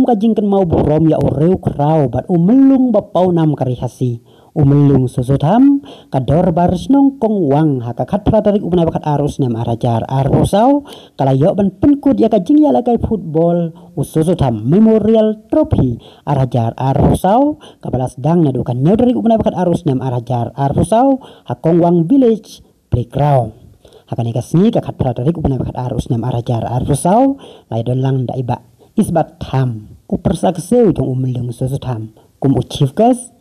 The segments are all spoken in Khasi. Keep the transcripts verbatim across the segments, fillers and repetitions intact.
Ka jingkynmaw burom ïa u riewkhraw bad u myllung ba pawnam ka ri Khasi, u myllung Soso Tham, ka Dorbar Shnong Kongwang ha ka khatphra tarik u bnai ba khatar u snem ar hajar arphew saw, ka la ïoh ban pynkut ïa ka jingïalehkai football u Soso Tham Memorial Trophy ar hajar arphew saw, kaba la sdang naduh ka hynñiew tarik u bnai ba khatar u snem ar hajar arphew saw ha Kongwang Village Playground. Ha kane ka sngi ka khatphra tarik u bnai ba khatar u snem ar hajar arphew saw, la ïadon lang da i Bah Isbat Tham, u pyrsa ksiew jong u myllung Soso Tham, kum u chief guest,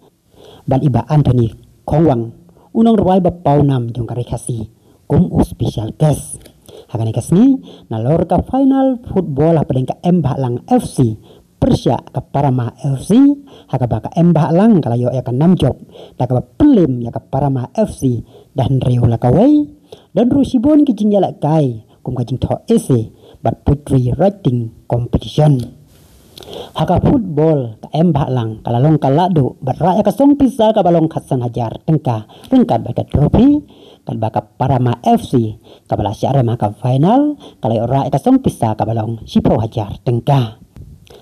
bad i Bah Anthony Kongwang, u nongrwai ba pawnam jong ka ri Khasi, kum u special guest. Ha kane ka sngi, nalor ka final football hapdeng ka M Bahlang F C pyrshah ka Parama F C, ha kaba ka M Bahlang ka la ïoh ïa ka nam jop da kaba pynlem ïa ka Parama F C da hynriew la kawei. Don ruh shibun ki jingïalehkai kum ka jingthoh essay bad poetry writing competition. Ha ka football, ka M Bahlang ka la long ka lahduh bad rah ïa ka song pisa kaba long khatsan hajar tyngka ryngkat bad ka trophy, katba ka Parama F C kaba la shah rem ha ka final ka la ïoh rah ïa ka song pisa kaba long shiphew hajar tyngka.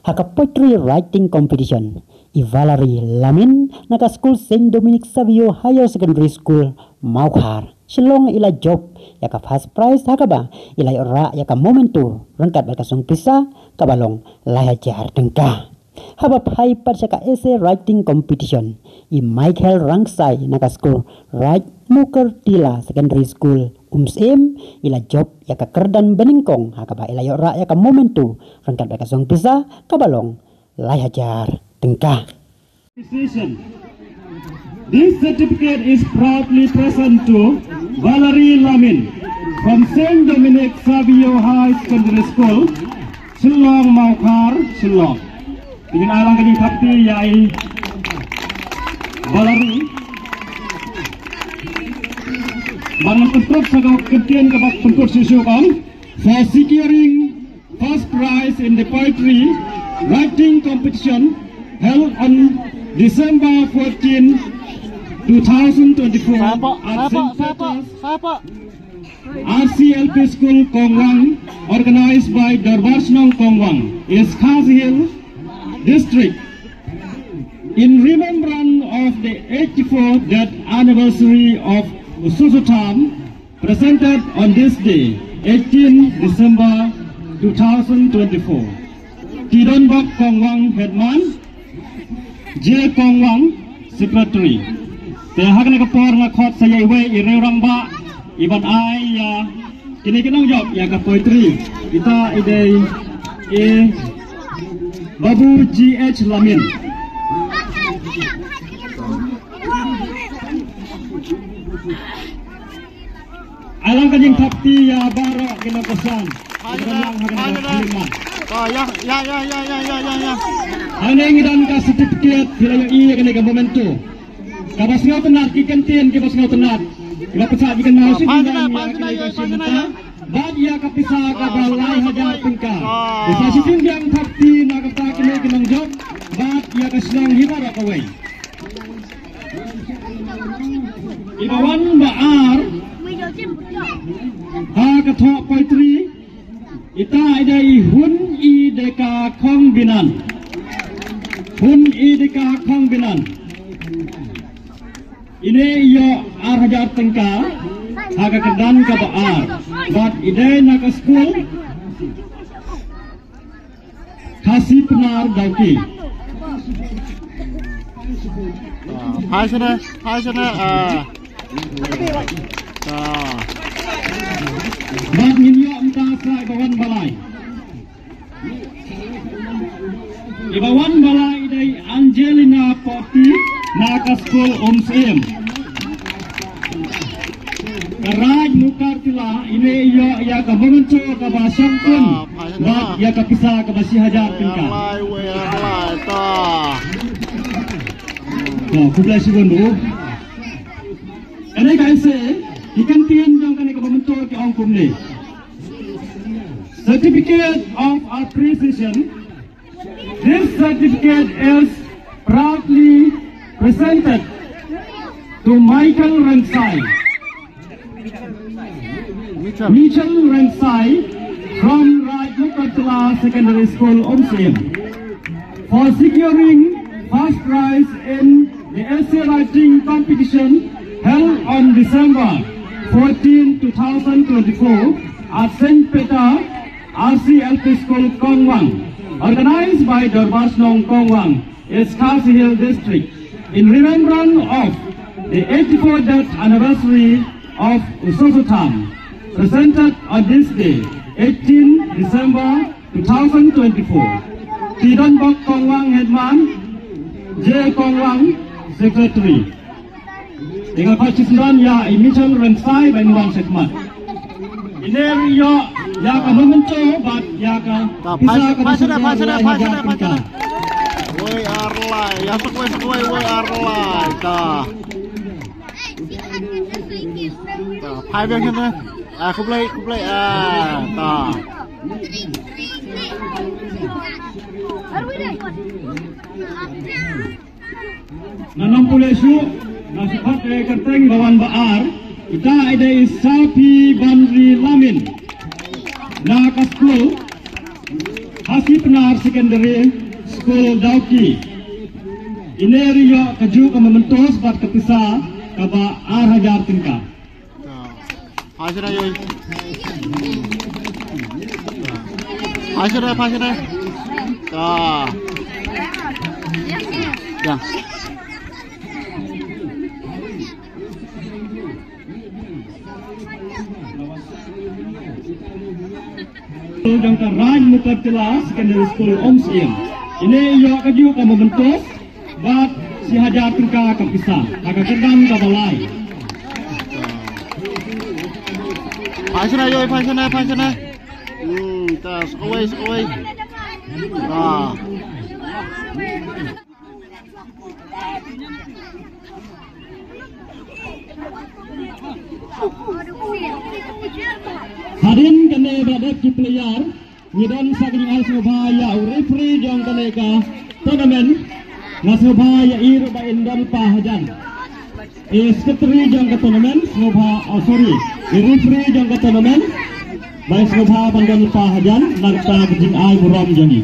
Ha ka poetry writing competition, i Valerie Lamin na ka skul Saint Dominic Savio Higher Secondary School, Mawkhar, Shillong, i la jop ïa ka first prize, ha kaba i la ïoh rah ïa ka memento ryngkat bad ka song pisa kaba long lai hajar tyngka. Haba phai pat sha ka essay writing competition, i Michael Rangsai na ka skul Rajmukertila Secondary School, Umsyiem, i la jop ïa ka kyrdan banyngkong, ha kaba i la ïoh rah ïa ka memento ryngkat bad ka song pisa kaba long lai hajar tyngka. Appreciation. This certificate is proudly present to Valerie Lamin from Saint Dominic Savio High Secondary School, Shillong, Mawkhar, Shillong. Ngin ai lang ka jingthap kti ïa i Valerie. Ba ngan pynkut sa ka kyntien kaba pynkut shuh shuh, ong, for securing first prize in the poetry writing competition held on December fourteen, two thousand twenty-four at Saint Peter's R C L P School, Kongwang, organized by Dorbar Shnong Kongwang, East Khasi Hills District, in remembrance of the eighty-fourth death anniversary of Soso Tham, presented on this day, eighteen December two thousand twenty-four. Tidonbok Kongwang, Headman, J Kongwang, Secretary. Te ha kane ka por nga khot sa ïa iwei i riewrangbah i ban ai ïa kine ki nongjop ïa ka poetry. Ita i dei i Babu G H Lamin. Ai lang ka jingthap kti ïa baroh ki nongkyrshan. Hai, hai, hai, hai. Ah, ya, ya, ya. Hangne ngi don ka certificate, phi la ïohi ïa kane ka memento. Kaba sngewtynnat, ki kyntien kiba sngewtynnat. Kiba pynshah jingkynmaw shisien ïa kane ka shim bynta. Bad ïa ka pisa kaba lai hajar tyngka. Pisa shisien biang thap kti na kata kine ki nongjop. Bad ïa ka shnong hi baroh kawei. Iba wan ba ar ha ka thoh poetry, ita i dei i Hun I Deka Khongbinan. Hun I Deka Khongbinan. Ine i ïoh ar hajar tyngka ha ka kyrdan kaba ar. Bad i dei na ka skul Khasi Pnar Dawki. Ah, phai shane, phai shane, ah. Ah. Bad ngin ïoh mynta sa iba wan ba lai. Iba wan ba lai i dei Angelina Poti na ka skul Umsyiem. Ka Rajmukertila, ine i ïoh ïa ka memento kaba shongkun bad ïa ka pisa kaba shi hajar tyngka. To, khublei shibun bro. Kane ka essay, ki kyntien jong kane ka memento ki ong kumne. Certificate of Appreciation. This certificate is proudly presented to Michael Rensai. Mitchell Rensai from Rajmukertila Secondary School, Umsyiem. for securing first prize in the essay writing competition held on December fourteen, two thousand twenty-four at Saint Peter R C L P School, Kongwang, organized by Dorbar Shnong Kongwang, East Khasi Hills District, in remembrance of the eighty-fourth death anniversary of U Soso Tham, presented on this day, eighteen December two thousand twenty-four. Ki don bok Kongwang Headman, J Kongwang Secretary. Te nga khot shisyndon ïa i Michel Rynsan ba in wan sha khmat. Ine ruh ïoh ïa ka memento bad ïa ka pisa kaba sdang lai hajar tyngka. Wei ar lai, ïa sa kawei sa kawei, wei ar lai. Ta. Ta, phai biang shane. Ah, khublei, khublei. Ah, ta. Ngan ym pule shuh, nga sngewkhot ïa ka kyrteng ba wan ba ar. Ita i dei i Sapi Banri Lamin, na ka skul Khasi Pnar Secondary School, Dawki. Ine ruh ïoh kajuh ka mementos bad ka pisa kaba ar hajar tyngka. Phai shane, ïoi. Phai shane, phai shane. Ta. Ïa. Jong ka Raj Mukotla Secondary School, Umsyiem. Ine ïoh kajuh ka mementos bad shi hajar tyngka ka pisa ha ka kyrdan kaba lai. Phai shane, ïoi, phai shane, phai shane. Hmm, ta, sa kawei, sa kawei. Ta. Hadien kane ba dep ki player, ngi don sa ka jingai sngewbha ïa u referee jong kane ka tournament. Nga sngewbha ïa i ruh ba in don lypa hajan. I secretary jong ka tournament sngewbha, oh sorry, i referee jong ka tournament ba in sngewbha ban don lypa hajan na ka bynta ka jingai burom jong ngi.